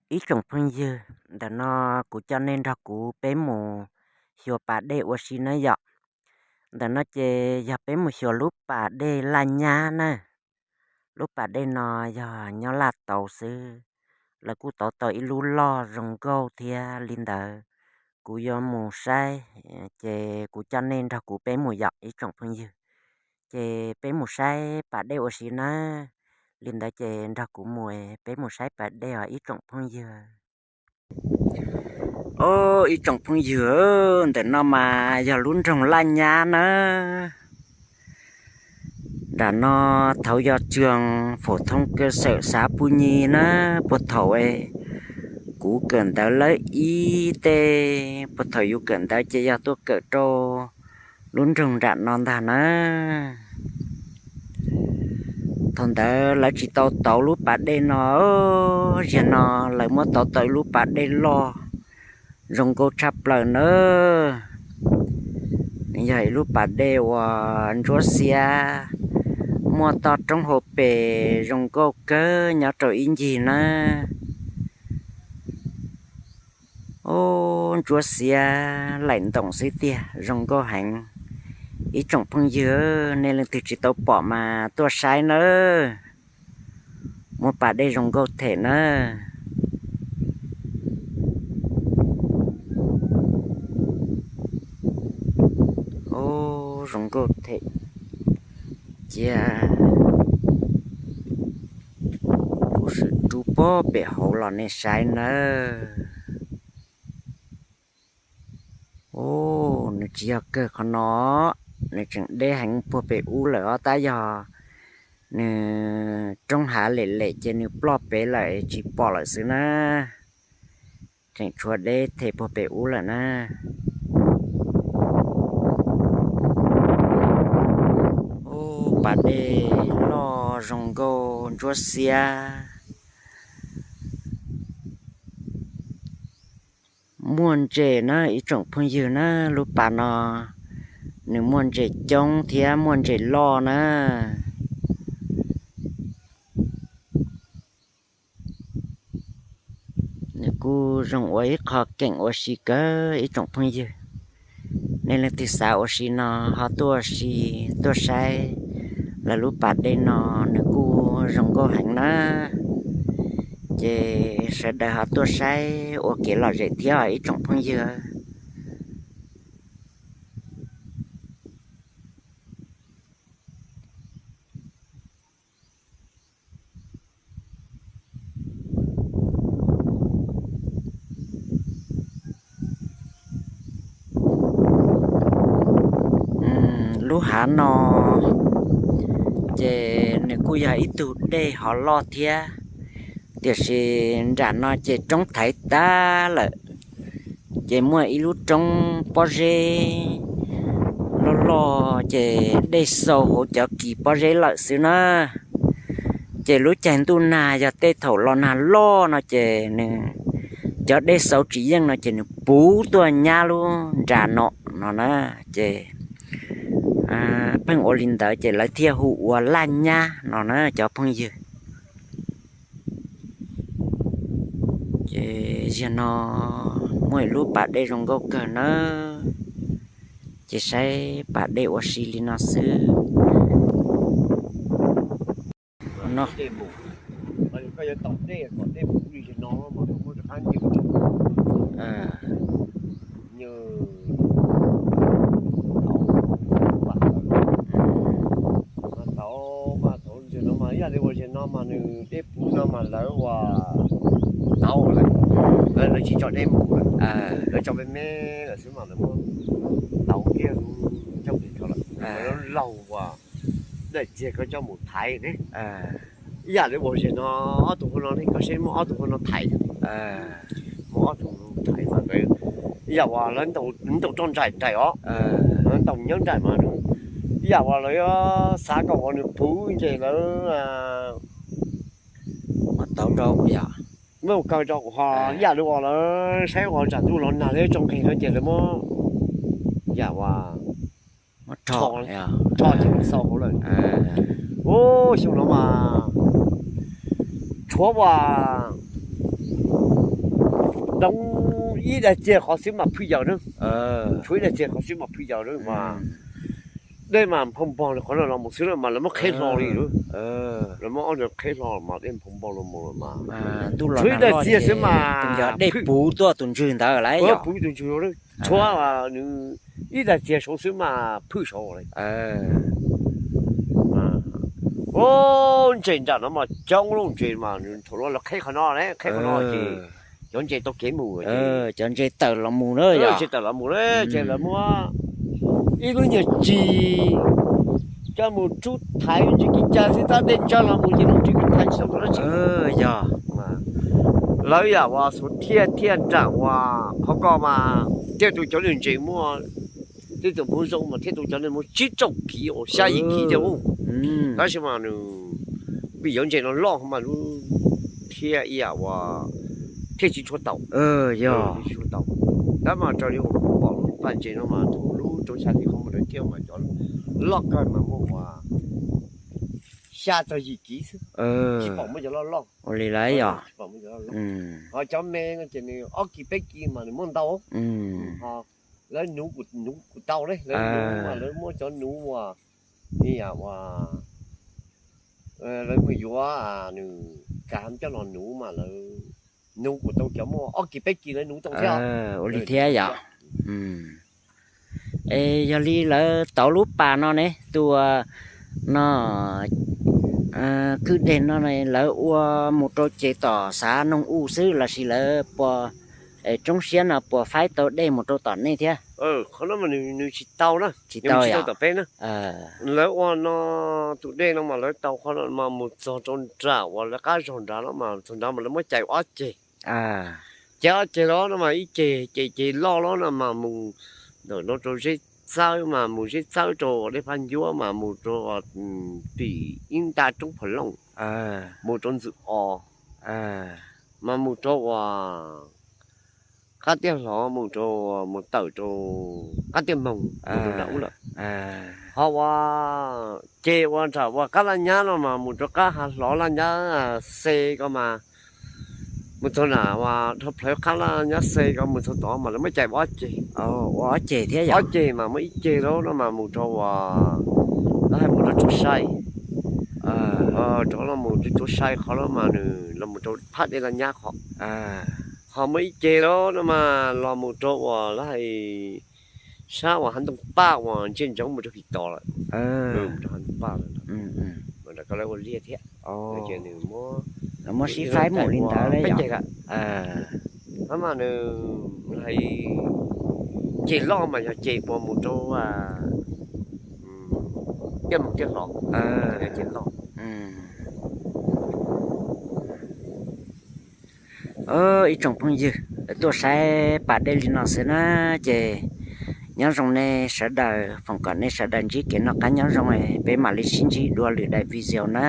Ib tsoom phooj ywg, ntawm no kuv coj nej nrog kuv peb mus xyuas pas dej ua si nawb yom. Ntawm no ces yog peb mus xyuas lub pas dej Laj Nyab na. Lub pas dej no yog nyob Laj Tauv xwb, lawv kuj tauv tau ib lub loj zoo nkauj thiab li ntawd. Kuv yuav mus saib, ces kuv coj nej nrog kuv peb mus yom ib tsoom phooj ywg. Ces peb mus saib pas dej ua si nawb. Li ntawd ces nrog kuv mus, peb mus saib pas dej os ib tsoom phooj ywg. Os, ib tsoom phooj ywg, ntawm no mas yog lub nroog Laj Nyab na. Nram no thaum yog tsoog phổ thông cơ sở xã Pu Nhi na, puag thaum kuv kawm ntawv lab ib tej, puag thaum yus kawm ntawv ces yog tuaj kawm rau lub nroog nram no ntag na. Thaum ntawd lawv tsis tau tauv lub pas dej no, zaum no lawv muab tauv tau ib lub pas dej loj zoo nkauj tshaj plaws nawb. Nws yog ib lub pas dej uas ntsuab xiab, muaj toj roob hauv pes zoo nkauj kawg nyob rau ib ncig nawb. Os, ntsuab xiab laim ntoos xwb tiag, zoo nkauj heev. Ib tsoom phooj ywg, nej leej twg tsis tau pom mas tuaj saib nawb. Muaj pas dej zoo nkauj them nawb. Os, zoo nkauj them cia. Kuv swm rub pob pem hauv los nej saib nawb. Os, nws tsis yog kawg qhov no, nws tseem deb heev puag pem ub lawm os, tab yog nws roob hav lem lem ces nws ploj pem lawm tsis pom lawm xwb na. Tseem tshuav deb them puag pem ub lawm na. Ub, pas dej loj zoo nkauj ntsuab xiab. Muaj ntses na ib tsoom phooj ywg na, lub pas no nws muaj ntses coob thiab muaj ntses loj na. Nws kuj zoo ua ib qho keem ua si kawg ib tsoom phooj ywg. Nej leej twg xav ua si no ho tuaj ua si, tuaj saib lawv lub pas dej no, nws kuj zoo nkauj heev na. Ces sawv daws ho tuaj saib ua kev lom zem thiab os ib tsoom phooj ywg. Lub hav no ces nws kuj yog ib tug dej hov loj thiab, tiam sis nram no ces roob thaiv tag lawm. Ces muaj ib lub roob pob zeb loj loj, ces dej xau hauv cov kis pob zeb lawm xwb na. Ces lub caij ntuj nag yog tej thaum los nag loj no ces nws, cov dej xau tsis yeej no ces nws puv tuaj nyab lub nra no no na. Ces pheej ua li ntawd ces lawv thiaj hu ua Laj Nyab no na cov phooj ywg. Ces ziag no muaj ib lub pas dej zoo nkauj kawg nawb. Ces saib pas dej ua si li no xwb. Tau mas tau ntses no mas ib yam li uas zes no mas nws dej puv no mas lawv ua tau lawm, lawv tsis tso dej mus lawm, lawv tso me me lawm xwb mas lawv muab tau kiag coj mus rau lawm, lawv laug uas daim txiag ko coj mus thaiv ne. Ib yam li uas zes no ob tug hau no ne, koj saib muaj ob tug hau no thaiv, muaj ob tug thaiv mas ib yam uas lawv ntaus roj nraim nraim os, lawv ntaus nyab nraim mas ib yam uas lawv xav kom uas nws puv ntses lawv tau rau kuv yom, muab kaw rau kuv ho ib yam li uas lawv saib uas tsam ntuj los nag lawv tso nqis no ces lawv muab yam uas rho ces xau hauv lawm. Ub, xyoo no mas tshuav uas roob ib daig txiag qhov xwb mas phwj yaws na. Tshuav ib daig txiag qhov xwb mas phwj yaws na mas dej mas nphoo npog qhov no los mus xwb na mas lawv muab qheb hlo li lawm. Lawv muab ob nrag qheb hlo mas dej nphoo npog los mus mas tshuav ib daig txiag xwb mas dej puv tuaj tus ntswg ntawd lawm, puv tus ntswg. Tshuav nws ib daig txiag saud xwb mas phwj saud lawm. Ntses nram no mas coob loj ntses mas nws thaum no lawv qheb qhov no, qheb qhov no ces cov ntses tau kev mus, cov ntses tawm los mus na, ntses tawm los mus na ces lawv muab ib lub nyuag tsis coj mus tsub thaiv ntsis kiv cas xwb tab dej ntsawj los mus ces lub ntsis kiv thaiv tsis tau dab tsi. Yog lawv yam uas xuv thiaj thiaj nram uas qhov ko mas thiaj tus cov niag ntses muaj tej tus hmoov zoo mas thiaj tus cov niag muaj tsib rau kiv uas xya yim kiv thiab ub. Tab sis mas nws vim cov ntses no loj mas lub thiaj ib yam uas thiaj tsis tshua tau, yog tsis tshua tau. Tab mas raws li uas kuv pom lub pas ntses no mas thaum lub rau xya tim qhov muag ntawd thiaj mas cov loj kawg mas muaj uas xya txog yim kiv xwb, tsis pom muaj cov loj loj. Ua li lawm yog. Ho cov me no ces nws ob kis peb kis mas nws muaj ntau. Ho lawv nuv, nuv kuj tau ne, lawv nuv mas lawv muab cov nuv uas ib yam uas lawv mus yuav nws kav coj los nuv mas lawv nuv kuj tau cov muaj ob kis peb kis lawv nuv tau thiab. Ua li thiab yom. Es yog li lawv tauv lub pas no ne, tus no kwj deg no lawv ua mus rau ces tom xav noog u xwb lossis lawv puas, tsoob siab no puas faib tau dej mus rau tom nej thiab? Qhov no mas nws tsis tau na, tsis tau tom peb na. Lawv ua no tus dej no mas lawv tau qhov no mas mus txog rau nram uas lawv qab zog nrad no mas txog nrad mas lawv muab cais ob ceg. Cais ob ceg los no mas ib ceg ces ceg loj los no mas mus ntawm no rau zeb txawb mas mus zeb txawb rau dej phab ncuab mas mus rau tim ib nta roob phom looj, mus rau ntxwm os, mas mus rau uas qab tiaj hlov mus rau, mus tawm rau qab tiaj moog mus rau nram ub lawm. Ho ua ceg ua nram uas qab laj nyab no mas mus rau qab hav hlov laj nyab xe ko mas mus txog nram uas dhau plawv qab laj nyab xe ko mus txog tod mas lawv muab cais ua ob ceg. Ua ob ceg thiab yom? Ob ceg mas muaj ib ceg lawm no mas mus rau uas lawv hais mus rau tsuas sai, rov los mus rau tsuas sai qhov lawm mas nws los mus rau phab dej laj nyab qhov. Ho muaj ib ceg lawm no mas los mus rau uas lawv hais sab uas hav ntoo paj uas ntsia ntsoov mus rau phim tod lawm. Mus rau hav ntoo paj lawm, mas nram ko lawv ua liaj thiab. Ces nws muab sib faib mus li ntawd peb ceg lawm. Hab mas nws hais ceg loj mas yog ceg uas mus rau tiaj moog tiaj hlov, ceg loj. Ib tsoom phooj ywg, tuaj saib pas dej li no xwb na, ces nyob zoo nej sawv daws, foom kom nej sawv daws ntsib kev noj qab nyob zoo, peb mam li sib ntsib dua lwm daim video na.